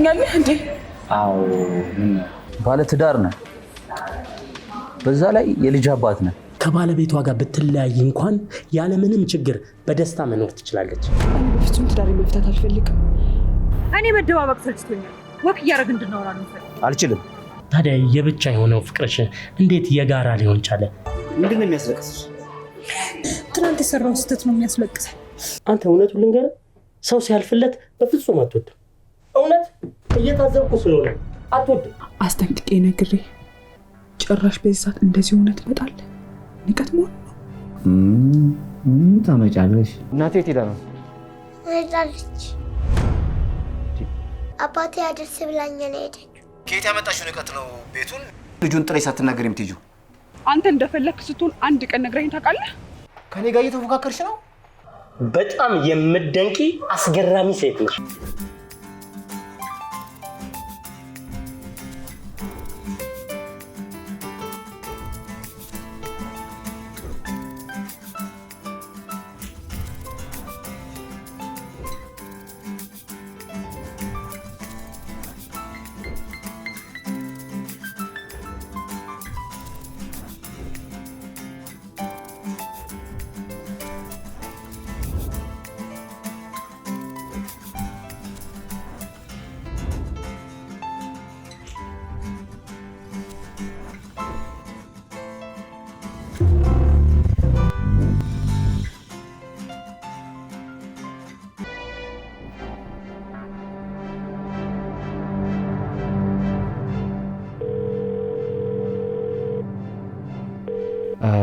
ትቀጥረኛለህ እንዴ? አዎ። ምን ባለ ትዳር ነህ፣ በዛ ላይ የልጅ አባት ነህ። ከባለቤቷ ጋር ብትለያይ እንኳን ያለምንም ችግር በደስታ መኖር ትችላለች። እኔ በፍጹም ትዳሬን መፍታት አልፈልግም። እኔ መደባበቅ ሰልችቶኛል። Walk እያደረግን እንድናወራ ነው የምፈልገው። አልችልም። ታዲያ የብቻ የሆነው ፍቅርሽ እንዴት የጋራ ሊሆን ቻለ? ምንድን ነው የሚያስለቅስሽ? ትናንት የሰራው ስህተት ነው የሚያስለቅሰኝ። አንተ እውነቱን ልንገርህ፣ ሰው ሲያልፍለት በፍጹም አትወድም። እውነት እየታዘብኩ ስለሆነ አትወድም። አስጠንቅቄ ነግሬ ጭራሽ በዚህ ሰዓት እንደዚህ ሆነ ትመጣለህ? ንቀት መሆን ነው። ምን ታመጫለሽ? እናቴ የት ሄዳ ነው? ሄዳለች። አባቴ አድርስ ብላኝ ነው የሄደችው። ከየት ያመጣሽው ንቀት ነው? ቤቱን ልጁን ጥሬ ሳትናገር የምትሄጂው? አንተ እንደፈለክ ስትሆን አንድ ቀን ነግረኝ ታውቃለህ? ከኔ ጋር እየተፎካከርሽ ነው? በጣም የምደንቂ አስገራሚ ሴት ነሽ።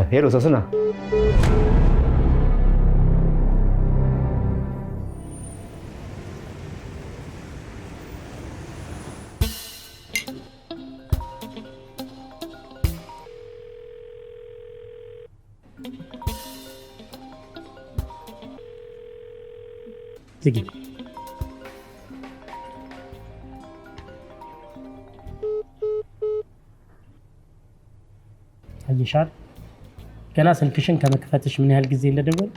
Hello ሶስና፣ ዝጊ። አየሻል፣ ገና ስልክሽን ከመክፈትሽ ምን ያህል ጊዜ እንደደወለ።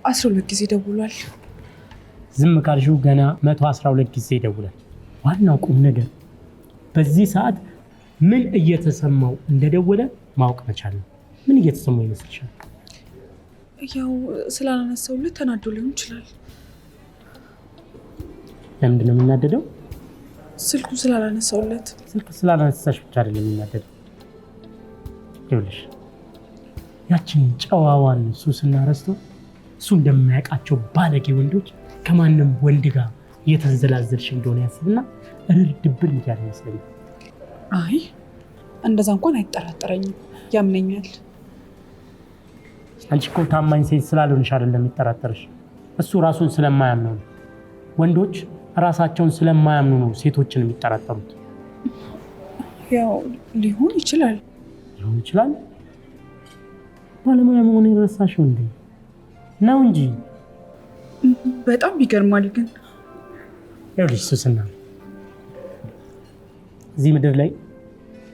12 ጊዜ ደውሏል። ዝም ካልሽው ገና 112 ጊዜ ይደውላል። ዋናው ቁም ነገር በዚህ ሰዓት ምን እየተሰማው እንደደወለ ማወቅ መቻል ነው። ምን እየተሰማው ይመስልሻል? ያው ስላላነሳሁልህ ተናዶ ሊሆን ይችላል። ለምንድን ነው የሚናደደው? ስልኩን ስላላነሳሁለት። ስልክ ስላላነሳሽ ብቻ አይደለም የሚናደደው። ይኸውልሽ ያችን ጨዋዋን ሱስና ረስቶ እሱ እንደማያውቃቸው ባለጌ ወንዶች ከማንም ወንድ ጋር እየተንዘላዘልሽ እንደሆነ ያስብና እርር ድብን እያለ ይመስለኛል። አይ እንደዛ እንኳን አይጠራጠረኝም፣ ያምነኛል። አንቺ እኮ ታማኝ ሴት ስላልሆንሽ አይደለም የሚጠራጠርሽ፣ እሱ ራሱን ስለማያምነው ነው። ወንዶች ራሳቸውን ስለማያምኑ ነው ሴቶችን የሚጠራጠሩት። ያው ሊሆን ይችላል። ሊሆን ይችላል። ባለሙያ መሆን የረሳሽው እንዴ? ነው እንጂ። በጣም ይገርማል ግን። ይኸውልሽ ሱስና፣ እዚህ ምድር ላይ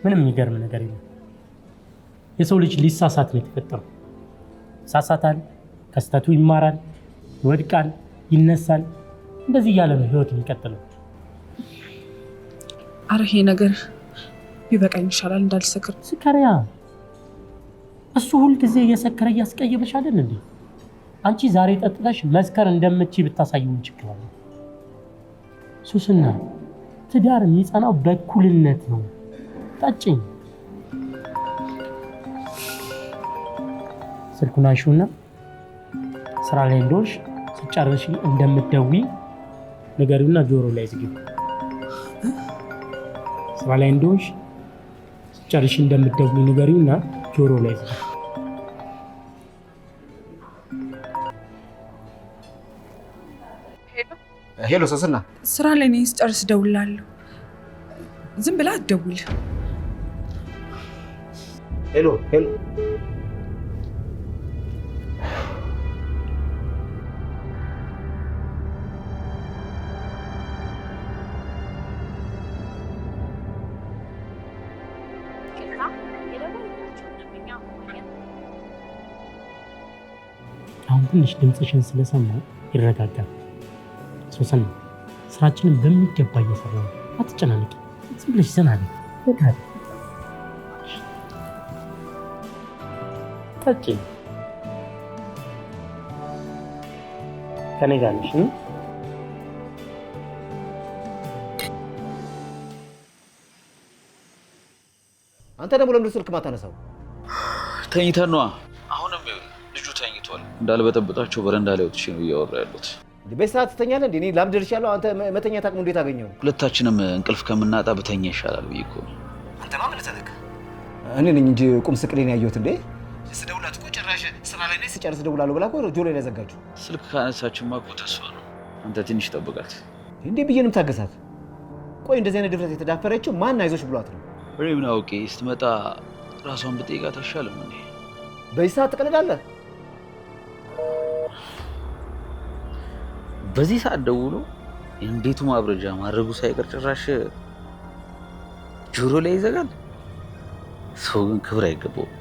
ምንም የሚገርም ነገር የለም። የሰው ልጅ ሊሳሳት ነው የተፈጠረው። ይሳሳታል፣ ከስህተቱ ይማራል፣ ይወድቃል፣ ይነሳል። እንደዚህ እያለ ነው ህይወት የሚቀጥለው። አረ ይሄ ነገር ቢበቃኝ ይሻላል እንዳልሰክር። ስከሪያ እሱ ሁልጊዜ እየሰከረ እያስቀየመሽ አይደል እንዴ? አንቺ ዛሬ ጠጥተሽ መስከር እንደምትችይ ብታሳይው ምን ችግር አለው? ሱስና፣ ትዳር የሚጸናው በእኩልነት ነው። ጠጪኝ። ስልኩን አንሺውና ስራ ላይ እንደሆንሽ ስጨርሽ እንደምትደውይ ንገሪውና ጆሮ ላይ ዝጊው። ስራ ላይ እንደሆንሽ ስትጨርሽ እንደምትደውይ ንገሪውና ጆሮ ላይ ዝጊው። Hello ሶስና፣ ስራ ላይ ነኝ፣ ስጨርስ እደውልልሃለሁ። ዝም ብለህ አትደውል። Hello hello። አሁን ትንሽ ድምፅሽን ስለሰማ ይረጋጋል። ሶስና፣ ስራችንን በሚገባ እየሰራን ነው። አትጨናነቂ። ዝም ብለሽ ዘና በይ። ጠጪ። ከኔ ጋር ነሽ? አንተ ደግሞ ለምንድን ስልክ ማታነሳው? ተኝተን ነዋ። አሁንም ይኸውልህ ልጁ ተኝቷል። እንዳልበጠብጣቸው በረንዳ ላይ ወጥቼ ነው እያወራ ያሉት። በዚህ ሰዓት ትተኛለህ እንዴ? እኔ ላም ደርሻለሁ። አንተ መተኛት አቅሙ እንዴት አገኘው? ሁለታችንም እንቅልፍ ከምናጣ ብተኛ ይሻላል ብዬ እኮ ነው። አንተማ ምን ተነካ? እኔ ነኝ እንጂ ቁም ስቅሌን ያየሁት እንዴ። ስደውላት እኮ ጭራሽ ስራ ላይ ነኝ ስጨርስ እደውላለሁ ብላ እኮ ጆሮዬ ላይ ዘጋችው። ስልክ ካነሳችማ እኮ ተስፋ ነው። አንተ ትንሽ ጠብቃት። እንዴ ብዬ ነው የምታገሳት? ቆይ እንደዚህ አይነት ድፍረት የተዳፈረችው ማን አይዞሽ ብሏት ነው? እኔ ምን አውቄ። ስትመጣ ራሷን ብጠይቃት አይሻልም እንዴ? በዚህ ሰዓት ትቀልዳለህ? በዚህ ሰዓት ደውሎ እንዴቱ ማብረጃ ማድረጉ ሳይቀር ጭራሽ ጆሮ ላይ ይዘጋል። ሰው ግን ክብር አይገባውም።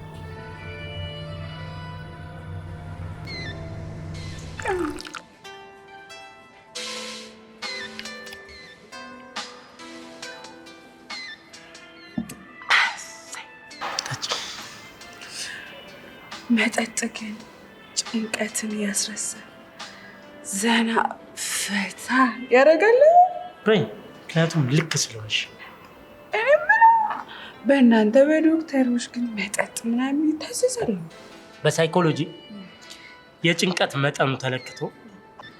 መጠጥ ግን ጭንቀትን ያስረሳል፣ ዘና ፈታ ያደርጋል። በይ፣ ምክንያቱም ልክ ስለሆንሽ። እኔ የምለው በእናንተ በዶክተሮች ግን መጠጥ ምናምን ይታዘዛል? በሳይኮሎጂ የጭንቀት መጠኑ ተለክቶ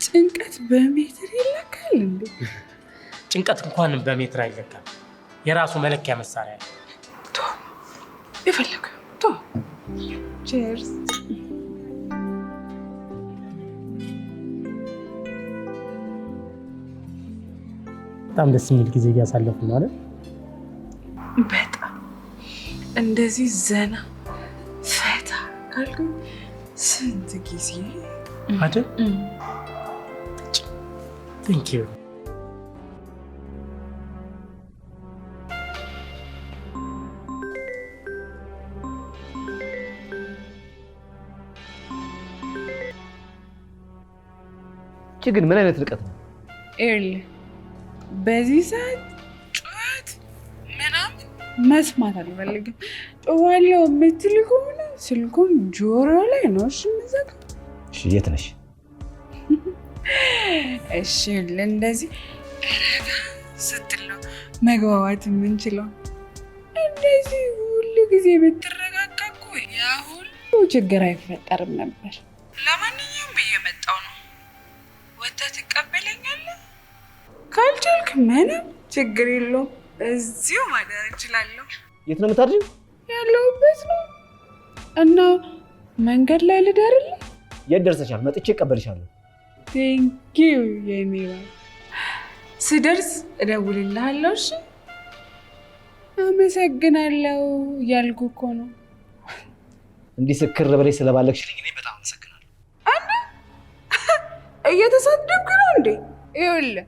ጭንቀት በሜትር ይለካል እንዴ? ጭንቀት እንኳን በሜትር አይለካም። የራሱ መለኪያ መሳሪያ አለ። ቶ የፈለገ ቶ cheers። በጣም ደስ የሚል ጊዜ እያሳለፍን ነው አይደል? በጣም እንደዚህ ዘና ፈታ ካልኩኝ ስንት ጊዜ አይደል? Thank you። እቺ ግን ምን አይነት ርቀት ነው? ይኸውልህ በዚህ ሰዓት ጩኸት ምናምን መስማት አልፈልግም። ጮኻለሁ የምትል ከሆነ ስልኩን ጆሮ ላይ ነው እሺ የምዘጋው። እሺ የት ነሽ? እሺ ይኸውልህ እንደዚህ ረጋ ስትል ነው መግባባት የምንችለው። እንደዚህ ሁሉ ጊዜ ብትረጋጋ እኮ ያ ሁሉ ችግር አይፈጠርም ነበር። ለማንኛውም እየመጣሁ ነው። ወጥተህ ትቀበለኛለህ? ካልቻልክ ምንም ችግር የለውም፣ እዚሁ ማደር እችላለሁ። የት ነው የምታድሪው? ያለሁበት ነው እና መንገድ ላይ ልደርልህ? የት ደርሰሻል? መጥቼ እቀበልሻለሁ። Thank you የኔ ባል። ስደርስ እደውልልሃለሁ። እሺ? አመሰግናለሁ እያልኩ እኮ ነው። እንዲህ ስክር ብለሽ ስለባለግሽልኝ እኔ በጣም አመሰግናለሁ። እየተሳደብክ ነው እንዴ? ይኸውልህ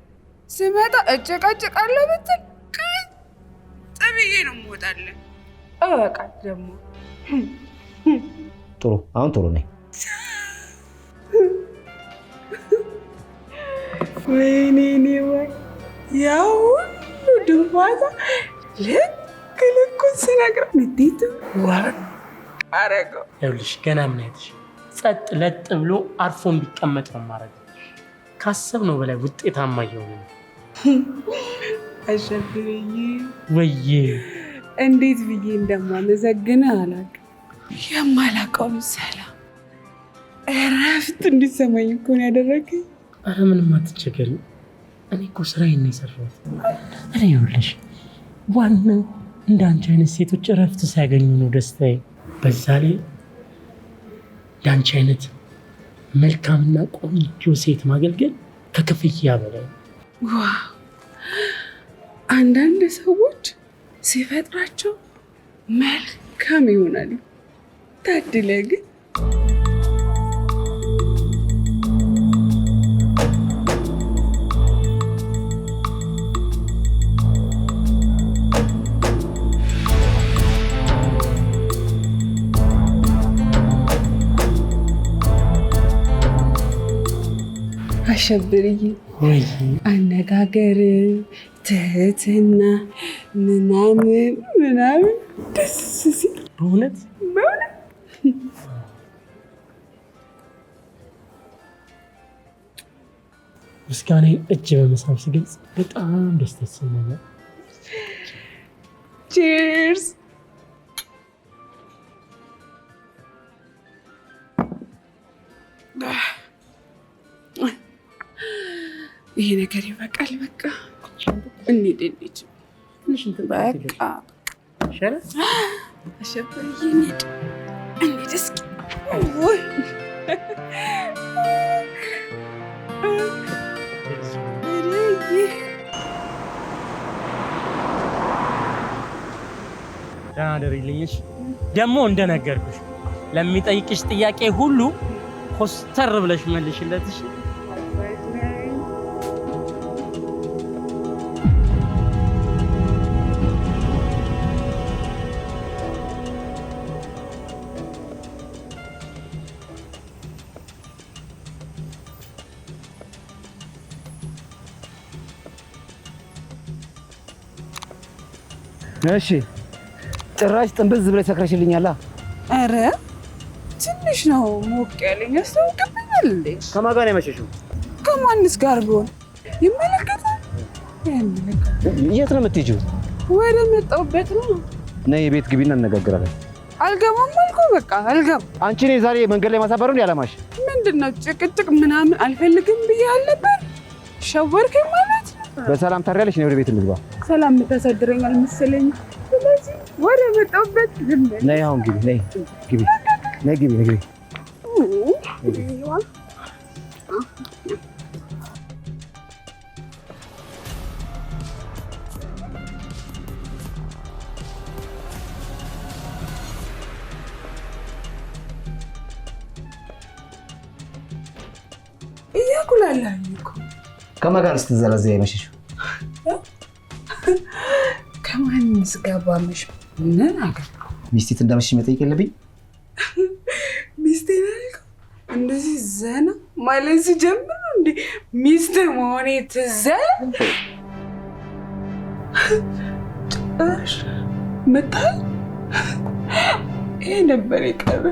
ስመጣ እጨቃጨቃለሁ ብትል ቀጥ ብዬ ነው የምወጣልህ። እበቃል ደግሞ። ጥሩ፣ አሁን ቶሎ ነይ። ወይኔ እኔ ባል ያ ሁሉ ድንፋታ ልክ ልኩን ስነግረው ንዴቱ ወርቅ አደረገው። ይኸውልሽ ገና ምን አይተሽ ጸጥ ለጥ ብሎ አርፎ እንዲቀመጥ ነው የማደርገው። ካሰብነው በላይ ውጤታማ እየሆነ ነው። አሸብርዬ ወይዬ እንዴት ብዬ እንደማመሰግንህ አላውቅም። የማላውቀውን ሰላም እረፍት እንዲሰማኝ እኮ ነው ያደረገኝ። ኧረ ምንም አትቸገሪ። እኔ እኮ ስራዬን ነው የሰራሁት። እኔ ይኸውልሽ ዋናው እንደ አንቺ አይነት ሴቶች እረፍት ሲያገኙ ነው ደስታዬ። በዛ ላይ እንደ አንቺ አይነት መልካምና ቆንጆ ሴት ማገልገል ከክፍያ በላይ ነው። Wow! አንዳንድ ሰዎች ሲፈጥራቸው መልካም ይሆናሉ። ታድለ ግን አሸብርዬ አነጋገር፣ ትህትና ምናምን ምናምን ደስ ሲል በእውነት በእውነት ምስጋናዬን እጅ በመሳም ስገልጽ በጣም ደስታ ይሰማኛል። Cheers። ይሄ ነገር ይበቃል። በቃ እንሂድ እንሂድ። በቃ አሸብርዬ እንሂድ እንሂድ እስኪ። ውይ ደህና እደሪልኝ። እሺ? ደግሞ እንደነገርኩሽ ለሚጠይቅሽ ጥያቄ ሁሉ ኮስተር ብለሽ መልሽለት። እሺ? እሺ፣ ጭራሽ ጥንብዝ ብለሽ ሰክረሽልኛላ። ኧረ ትንሽ ነው ሞቅ ያለኝ። ያስታውቅብኛል እንዴ? ከማን ጋር ነው ያመሸሽው? ከማንስ ጋር ቢሆን ይመለከታል። የት ነው የምትሄጂው? ወደ መጣሁበት ነው። ነይ ቤት ግቢና እንነጋገራለን። አልገባም አልኩህ። በቃ አልገባም። አንቺ እኔ ዛሬ መንገድ ላይ ማሳፈሩ እንዴ አላማሽ? ምንድን ነው ጭቅጭቅ ምናምን አልፈልግም ብዬ አልነበር? ሸወርከኝ ማለት ነው። በሰላም ታሪያለሽ። ነይ ወደ ቤት እንግባ። ሰላም የምታሳድረኝ አልመሰለኝም። ስለዚህ ወደ መጣሁበት ዝም በል። ነይ አሁን ግቢ። ነይ ግቢ። ነይ ግቢ። ነይ ግቢ። እያኩላላኝ እኮ። ከማን ጋር ስትዘላዘይ ያመሸሽው? ከማንስ ጋር ባመሽ ምን አገባህ? ሚስቴት እንዳመሸሽ መጠየቅ የለብኝ? ሚስቴን አልከው? እንደዚህ ዘና ማለት ሲጀምር ነው እንዴ ሚስት መሆኔ ትዝ አለህ? ጭራሽ መታኸኝ። ይሄ ነበር የቀረ።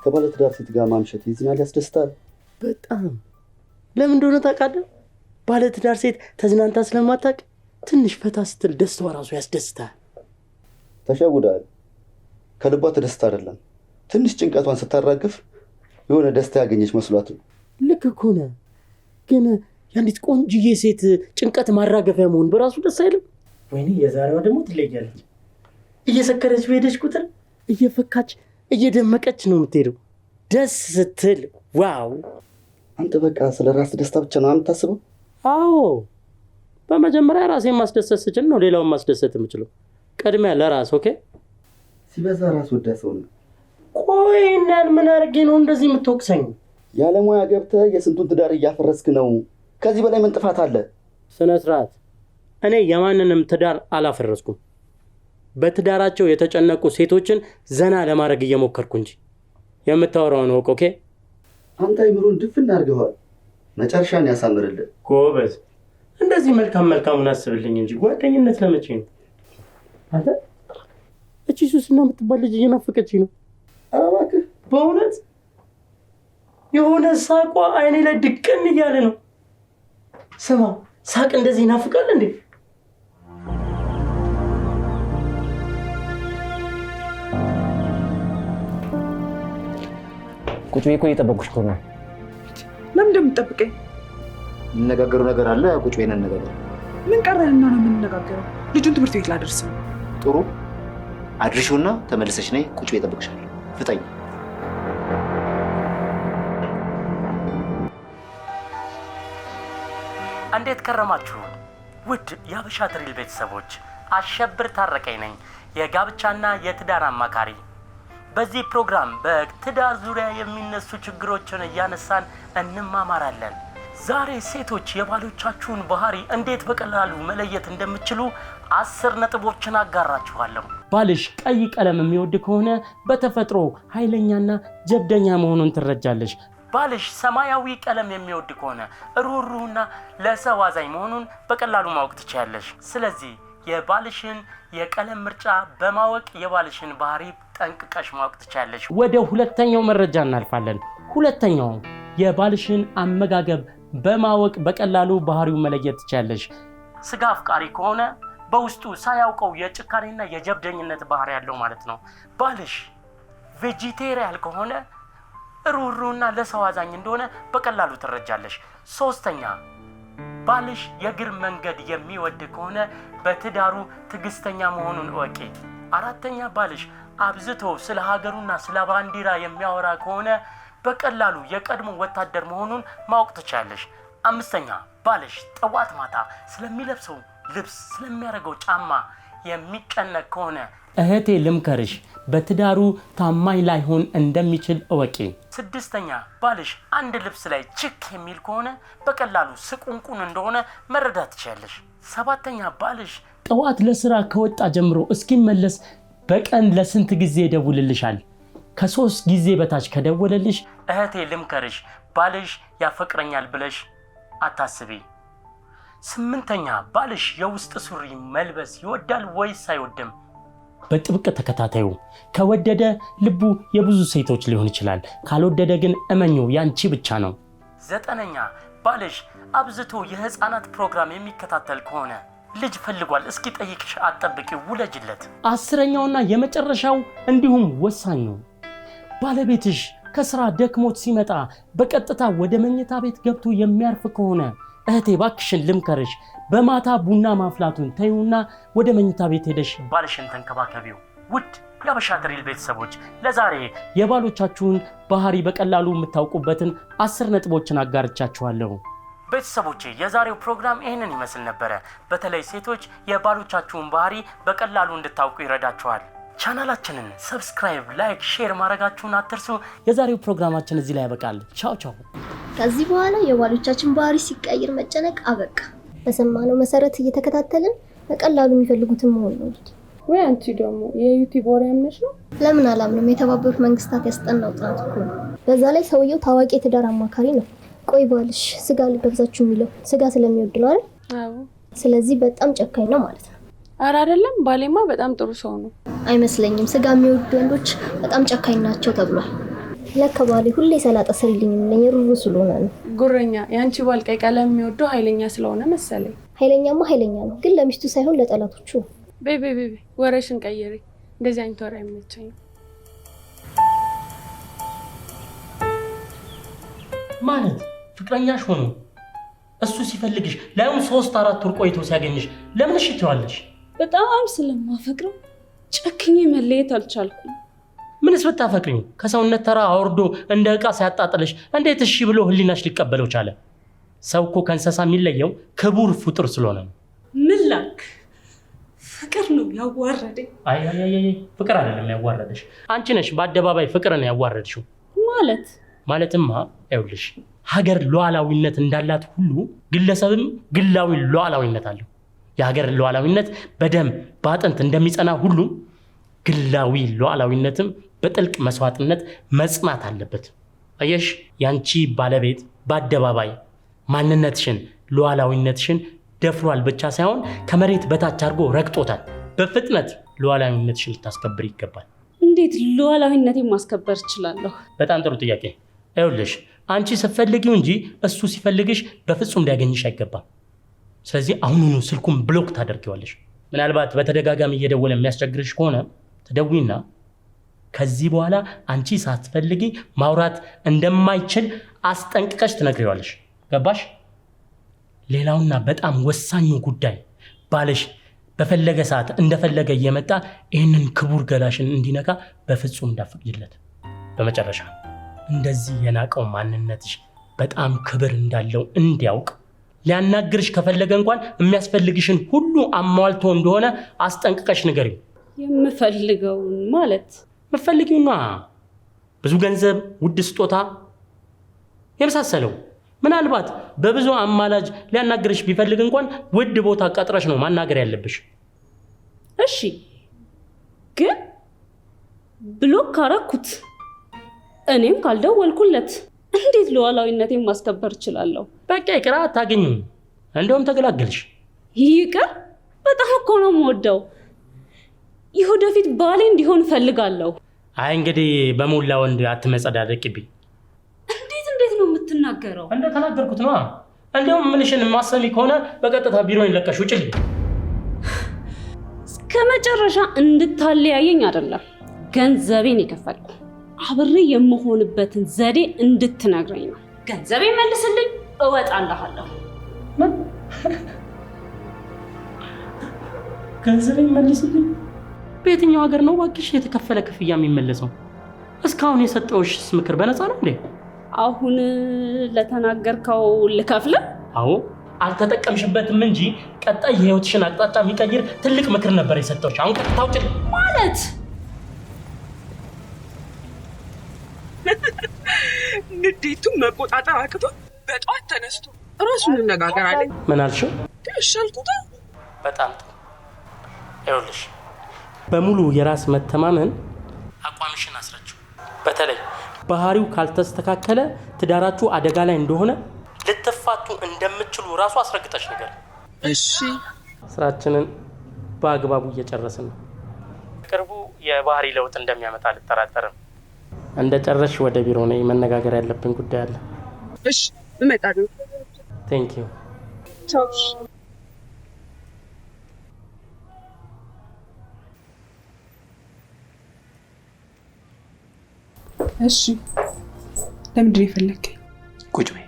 ከባለትዳር ሴት ጋር ማምሸት ይዝናል፣ ያስደስታል። በጣም ለምን እንደሆነ ታውቃለህ? ባለትዳር ሴት ተዝናንታ ስለማታውቅ ትንሽ ፈታ ስትል ደስታዋ ራሱ ያስደስታል። ተሸውዳል። ከልቧ ተደስታ አይደለም፣ ትንሽ ጭንቀቷን ስታራግፍ የሆነ ደስታ ያገኘች መስሏት ነው። ልክ እኮ ነህ። ግን የአንዲት ቆንጅዬ ሴት ጭንቀት ማራገፊያ መሆን በራሱ ደስ አይልም? ወይኔ የዛሬዋ ደግሞ ትለያለች። እየሰከረች በሄደች ቁጥር እየፈካች እየደመቀች ነው የምትሄደው። ደስ ስትል wow! አንተ በቃ ስለ ራስ ደስታ ብቻ ነው የምታስበው? አዎ፣ በመጀመሪያ ራሴን ማስደሰት ስችል ነው ሌላውን ማስደሰት የምችለው። ቅድሚያ ለራስ። Okay። ሲበዛ ራስ ወዳድ ሰው ነው። ቆይ እናን ምን አድርጌ ነው እንደዚህ የምትወቅሰኝ? ያለሙያ ገብተህ የስንቱን ትዳር እያፈረስክ ነው። ከዚህ በላይ ምን ጥፋት አለ? ስነ ስርዓት። እኔ የማንንም ትዳር አላፈረስኩም። በትዳራቸው የተጨነቁ ሴቶችን ዘና ለማድረግ እየሞከርኩ እንጂ። የምታወራውን እወቅ። Okay። አንተ አይምሮን ድፍን አድርገዋል። መጨረሻን ያሳምርልህ ጎበዝ። እንደዚህ መልካም መልካሙን አስብልኝ እንጂ ጓደኝነት ለመቼ ነው? አንተ እቺ ሱስና የምትባል ልጅ እየናፈቀችኝ ነው። ኧረ እባክህ በእውነት የሆነ ሳቋ አይኔ ላይ ድቅን እያለ ነው። ስማ፣ ሳቅ እንደዚህ ይናፍቃል እንዴ? ቁጭ ብዬ እኮ እየጠበኩሽ እኮ ነው። ለምን እንደምትጠብቀኝ? የምንነጋገረው ነገር አለ። ቁጭ ብለን እንነጋገር። ምን ቀረንና ነው የምንነጋገረው? ልጁን ትምህርት ቤት ላደርስ ነው። ጥሩ አድርሺውና ተመልሰሽ ነይ። ቁጭ ብዬ እጠብቅሻለሁ። ፍጠኝ። እንዴት ከረማችሁ? ውድ የሀበሻ ድሪል ቤተሰቦች፣ አሸብር ታረቀኝ ነኝ፣ የጋብቻና የትዳር አማካሪ። በዚህ ፕሮግራም በትዳር ዙሪያ የሚነሱ ችግሮችን እያነሳን እንማማራለን። ዛሬ ሴቶች የባሎቻችሁን ባህሪ እንዴት በቀላሉ መለየት እንደምትችሉ 10 ነጥቦችን አጋራችኋለሁ። ባልሽ ቀይ ቀለም የሚወድ ከሆነ በተፈጥሮ ኃይለኛና ጀብደኛ መሆኑን ትረጃለሽ። ባልሽ ሰማያዊ ቀለም የሚወድ ከሆነ ሩህሩህና ለሰው አዛኝ መሆኑን በቀላሉ ማወቅ ትችያለሽ። ስለዚህ የባልሽን የቀለም ምርጫ በማወቅ የባልሽን ባህሪ ጠንቅቀሽ ማወቅ ትችያለሽ። ወደ ሁለተኛው መረጃ እናልፋለን። ሁለተኛው የባልሽን አመጋገብ በማወቅ በቀላሉ ባህሪውን መለየት ትችያለሽ። ስጋ አፍቃሪ ከሆነ በውስጡ ሳያውቀው የጭካኔና የጀብደኝነት ባህሪ ያለው ማለት ነው። ባልሽ vegetarian ከሆነ ሩህሩህና ለሰው አዛኝ እንደሆነ በቀላሉ ትረጃለሽ። ሶስተኛ፣ ባልሽ የእግር መንገድ የሚወድ ከሆነ በትዳሩ ትዕግስተኛ መሆኑን እወቂ። አራተኛ፣ ባልሽ አብዝቶ ስለ ሀገሩና ስለ ባንዲራ የሚያወራ ከሆነ በቀላሉ የቀድሞ ወታደር መሆኑን ማወቅ ትችያለሽ። አምስተኛ፣ ባልሽ ጠዋት ማታ ስለሚለብሰው ልብስ፣ ስለሚያደርገው ጫማ የሚጨነቅ ከሆነ እህቴ ልምከርሽ፣ በትዳሩ ታማኝ ላይሆን እንደሚችል እወቂ። ስድስተኛ፣ ባልሽ አንድ ልብስ ላይ ችክ የሚል ከሆነ በቀላሉ ስቁንቁን እንደሆነ መረዳት ትችያለሽ። ሰባተኛ፣ ባልሽ ጠዋት ለስራ ከወጣ ጀምሮ እስኪመለስ በቀን ለስንት ጊዜ ይደውልልሻል? ከ3 ጊዜ በታች ከደወለልሽ እህቴ ልምከርሽ፣ ባልሽ ያፈቅረኛል ብለሽ አታስቢ። ስምንተኛ፣ ባልሽ የውስጥ ሱሪ መልበስ ይወዳል ወይስ አይወድም? በጥብቅ ተከታታዩ። ከወደደ ልቡ የብዙ ሴቶች ሊሆን ይችላል። ካልወደደ ግን እመኚው ያንቺ ብቻ ነው። ዘጠነኛ፣ ባልሽ አብዝቶ የህፃናት ፕሮግራም የሚከታተል ከሆነ ልጅ ፈልጓል እስኪ ጠይቅሽ አትጠብቂ፣ ውለጅለት። 10ኛውና የመጨረሻው እንዲሁም ወሳኙ፣ ባለቤትሽ ከስራ ደክሞት ሲመጣ በቀጥታ ወደ መኝታ ቤት ገብቶ የሚያርፍ ከሆነ እህቴ እባክሽን ልምከርሽ፣ በማታ ቡና ማፍላቱን ተይውና ወደ መኝታ ቤት ሄደሽ ባልሽን ተንከባከቢው። ውድ የሀበሻ ድሪል ቤተሰቦች፣ ለዛሬ የባሎቻችሁን ባህሪ በቀላሉ የምታውቁበትን 10 ነጥቦችን አጋርቻችኋለሁ። ቤተሰቦቼ፣ የዛሬው ፕሮግራም ይህንን ይመስል ነበረ። በተለይ ሴቶች የባሎቻችሁን ባህሪ በቀላሉ እንድታውቁ ይረዳችኋል። ቻናላችንን subscribe፣ like፣ share ማድረጋችሁን አትርሱ። የዛሬው ፕሮግራማችን እዚህ ላይ ያበቃል። ቻው ቻው። ከዚህ በኋላ የባሎቻችን ባህሪ ሲቀይር መጨነቅ አበቃ። በሰማነው መሰረት እየተከታተልን በቀላሉ የሚፈልጉትን መሆን ነው እንግዲህ። ወይ አንቺ ደግሞ የዩቲዩብ ወሬ አምነሽ ነው? ለምን አላምንም? የተባበሩት መንግስታት ያስጠናው ጥናት እኮ ነው። በዛ ላይ ሰውየው ታዋቂ የትዳር አማካሪ ነው። ቆይ ባልሽ ስጋ ልጋብዛችሁ የሚለው ስጋ ስለሚወድ ነው አይደል? አዎ። ስለዚህ በጣም ጨካኝ ነው ማለት ነው። ኧረ አይደለም፣ ባሌማ በጣም ጥሩ ሰው ነው። አይመስለኝም። ስጋ የሚወዱ ወንዶች በጣም ጨካኝ ናቸው ተብሏል። ለካ ባሌ ሁሌ ሰላጣ ስሪልኝ የሚለኝ ሩሩ ስለሆነ ነው። ጉረኛ። የአንቺ ባል ቀይ ቀለም የሚወደው ኃይለኛ ስለሆነ መሰለኝ። ኃይለኛማ ኃይለኛ ነው፣ ግን ለሚስቱ ሳይሆን ለጠላቶቹ። በይ በይ በይ፣ ወሬሽን ቀይሪ። እንደዚህ አይነት ወሬ አይመቸኝም። ማለት ፍቅረኛሽ ሆኖ እሱ ሲፈልግሽ ላይም 3-4 ወር ቆይቶ ሲያገኝሽ ለምን እሺ ትይዋለሽ? በጣም ስለማፈቅረው ጨክኜ መለየት አልቻልኩም። ምንስ ብታፈቅሪው ከሰውነት ተራ አውርዶ እንደ ዕቃ ሲያጣጥልሽ እንዴት እሺ ብሎ ህሊናሽ ሊቀበለው ቻለ? ሰው እኮ ከእንስሳ የሚለየው ክቡር ፍጡር ስለሆነ ነው። ምን ላክ፣ ፍቅር ነው ያዋረደኝ። አይ አይ አይ፣ ፍቅር አይደለም ያዋረደሽ፣ አንቺ ነሽ በአደባባይ ፍቅርን ያዋረድሽው። ማለት ማለትማ ይኸውልሽ፣ ሀገር ሉዓላዊነት እንዳላት ሁሉ ግለሰብም ግላዊ ሉዓላዊነት አለው። የሀገር ሉዓላዊነት በደም በአጥንት እንደሚጸና ሁሉ ግላዊ ሉዓላዊነትም በጥልቅ መስዋዕትነት መጽናት አለበት። አየሽ፣ ያንቺ ባለቤት በአደባባይ ማንነትሽን ሉዓላዊነትሽን ደፍሯል ብቻ ሳይሆን ከመሬት በታች አድርጎ ረግጦታል። በፍጥነት ሉዓላዊነትሽን ልታስከብር ይገባል። እንዴት ሉዓላዊነቴን ማስከበር እችላለሁ? በጣም ጥሩ ጥያቄ። ይኸውልሽ፣ አንቺ ስትፈልጊው እንጂ እሱ ሲፈልግሽ በፍጹም ሊያገኝሽ አይገባም። ስለዚህ አሁኑኑ ስልኩን ብሎክ ታደርጊዋለሽ። ምናልባት በተደጋጋሚ እየደወለ የሚያስቸግርሽ ከሆነ ትደውይና ከዚህ በኋላ አንቺ ሳትፈልጊ ማውራት እንደማይችል አስጠንቅቀሽ ትነግሪዋለሽ። ገባሽ? ሌላውና በጣም ወሳኙ ጉዳይ ባልሽ በፈለገ ሰዓት እንደፈለገ እየመጣ ይህንን ክቡር ገላሽን እንዲነካ በፍጹም እንዳትፈቅጂለት። በመጨረሻ እንደዚህ የናቀው ማንነትሽ በጣም ክብር እንዳለው እንዲያውቅ ሊያናግርሽ ከፈለገ እንኳን የሚያስፈልግሽን ሁሉ አሟልቶ እንደሆነ አስጠንቅቀሽ ንገሪው። የምፈልገውን ማለት? የምትፈልጊውና ብዙ ገንዘብ፣ ውድ ስጦታ የመሳሰለው። ምናልባት በብዙ አማላጅ ሊያናግርሽ ቢፈልግ እንኳን ውድ ቦታ ቀጥረሽ ነው ማናገር ያለብሽ። እሺ፣ ግን ብሎክ ካረኩት እኔም ካልደወልኩለት እንዴት ሉዓላዊነቴን ማስከበር እችላለሁ? በቃ ይቅር፣ አታገኙም። እንደውም ተገላገልሽ። ይቅር? በጣም እኮ ነው የምወደው። የወደፊት ባሌ እንዲሆን እፈልጋለሁ። አይ እንግዲህ በሞላ ወንድ አትመጸዳደቂብኝ። እንዴት እንዴት ነው የምትናገረው? እንደተናገርኩት ነዋ። እንደውም ምንሽን ማሰሚ ከሆነ በቀጥታ ቢሮዬን ለቀሽ ውጭልኝ። እስከ መጨረሻ እንድታለያየኝ አይደለም ገንዘቤን የከፈልኩ፣ አብሬ የምሆንበትን ዘዴ እንድትነግረኝ ነው። ገንዘቤን መልስልኝ፣ እወጣልሃለሁ። ምን? ገንዘቤን መልስልኝ? በየትኛው ሀገር ነው እባክሽ የተከፈለ ክፍያ የሚመለሰው? እስካሁን የሰጠሁሽስ ምክር በነፃ ነው እንዴ? አሁን ለተናገርከው ልከፍል? አዎ፣ አልተጠቀምሽበትም እንጂ ቀጣይ የህይወትሽን አቅጣጫ የሚቀይር ትልቅ ምክር ነበር የሰጠሁሽ። አሁን ቀጥታ ውጭልኝ። ማለት? ንዴቱን መቆጣጠር አቅቶ በጠዋት ተነስቶ እራሱን እንነጋገር አለኝ። ምን አልሽው? እሺ አልኩት። በጣም ጥሩ። ይኸውልሽ በሙሉ የራስ መተማመን አቋምሽን አስረችው። በተለይ ባህሪው ካልተስተካከለ ትዳራችሁ አደጋ ላይ እንደሆነ ልትፋቱ እንደምትችሉ ራሱ አስረግጠሽ ነገር። እሺ። ስራችንን በአግባቡ እየጨረስን ነው። ቅርቡ የባህሪ ለውጥ እንደሚያመጣ አልጠራጠርም። እንደጨረስሽ ወደ ቢሮ ነይ፣ መነጋገር ያለብን ጉዳይ አለ። እሺ፣ እመጣለሁ። Thank you። ቻው። እሺ፣ ለምንድን ነው የፈለግከኝ? ቁጭ በይ።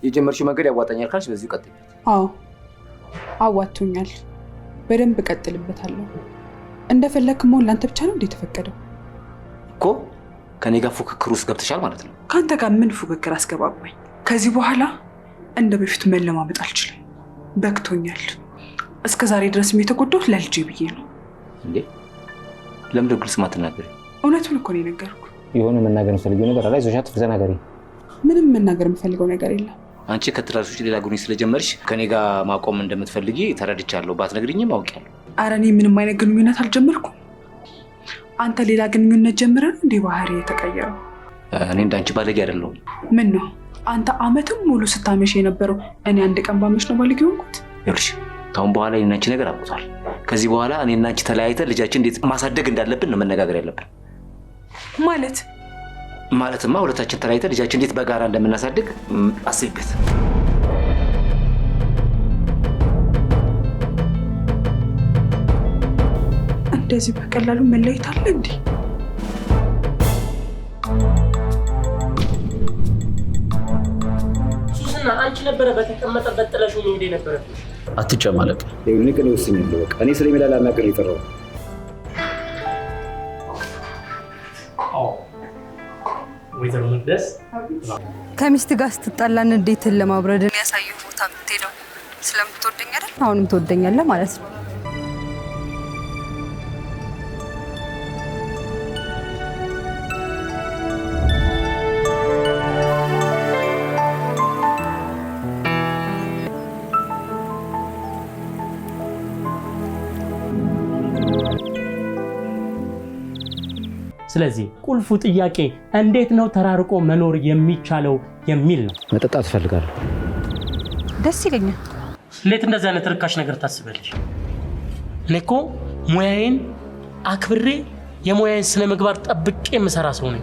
የጀመርሽው መንገድ ያዋጣኛል ካልሽ በዚሁ ቀጥይበት። አዎ አዋጥቶኛል። በደንብ እቀጥልበታለሁ። እንደፈለክ መሆን ለአንተ ብቻ ነው እንዴ የተፈቀደው? እኮ ከኔ ጋር ፉክክር ውስጥ ገብተሻል ማለት ነው። ከአንተ ጋር ምን ፉክክር አስገባባኝ? ከዚህ በኋላ እንደ በፊቱ መለማመጥ አልችልም። በክቶኛል። እስከ ዛሬ ድረስም የተጎዳሁት ለልጄ ብዬ ነው። እንዴ ለምንድን ነው ግልጽ ማትናገሪ? እውነቱን እኮ ነው የነገርኩህ። የሆነ መናገር የምትፈልጊው ነገር አለ? አይዞሽ አትፍሪ፣ ተናገሪ። ምንም መናገር የምፈልገው ነገር የለም። አንቺ ከትዳርሽ ውጭ ሌላ ግንኙነት ስለጀመርሽ ከኔ ጋር ማቆም እንደምትፈልጊ ተረድቻለሁ። ባትነግሪኝም አውቄያለሁ። ኧረ እኔ ምንም አይነት ግንኙነት አልጀመርኩም። አንተ ሌላ ግንኙነት ጀምረህ ነው እንዴ ባህሪ የተቀየረው? እኔ እንዳንቺ ባለጌ አይደለሁም። ምን ነው አንተ አመትም ሙሉ ስታመሽ የነበረው እኔ አንድ ቀን ባመሽ ነው ባለጌ ሆንኩት? ይኸውልሽ ከአሁን በኋላ የእኔና አንቺ ነገር አብቅቷል። ከዚህ በኋላ እኔና አንቺ ተለያይተን ልጃችን እንዴት ማሳደግ እንዳለብን ነው መነጋገር ያለብን። ማለት? ማለትማ ሁለታችን ተለያይተን ልጃችን እንዴት በጋራ እንደምናሳድግ አስቢበት። እንደዚህ በቀላሉ መለየት አለ እንዴ? ሱስና አንቺ ነበረ በተቀመጠበት ጥለሽው መሄድ የነበረብሽ። አትጨማለቅ። ይኸውልህ እኔ ወስኛለሁ። በቃ እኔ ስለሚላ ላናግር የጠራሁት። ወይዘሮ መቅደስ ከሚስት ጋር ስትጣላ ንዴትን ለማብረድ ያሳየው ቦታ የምትሄደው ስለምትወደኝ አይደል? አሁንም ትወደኛለህ ማለት ነው። ስለዚህ ቁልፉ ጥያቄ እንዴት ነው ተራርቆ መኖር የሚቻለው የሚል ነው። መጠጣት እፈልጋለሁ። ደስ ይለኛል። እንዴት እንደዚህ አይነት ርካሽ ነገር ታስበልሽ? እኔ እኮ ሙያዬን አክብሬ የሙያዬን ስነ ምግባር ጠብቄ የምሰራ ሰው ነኝ።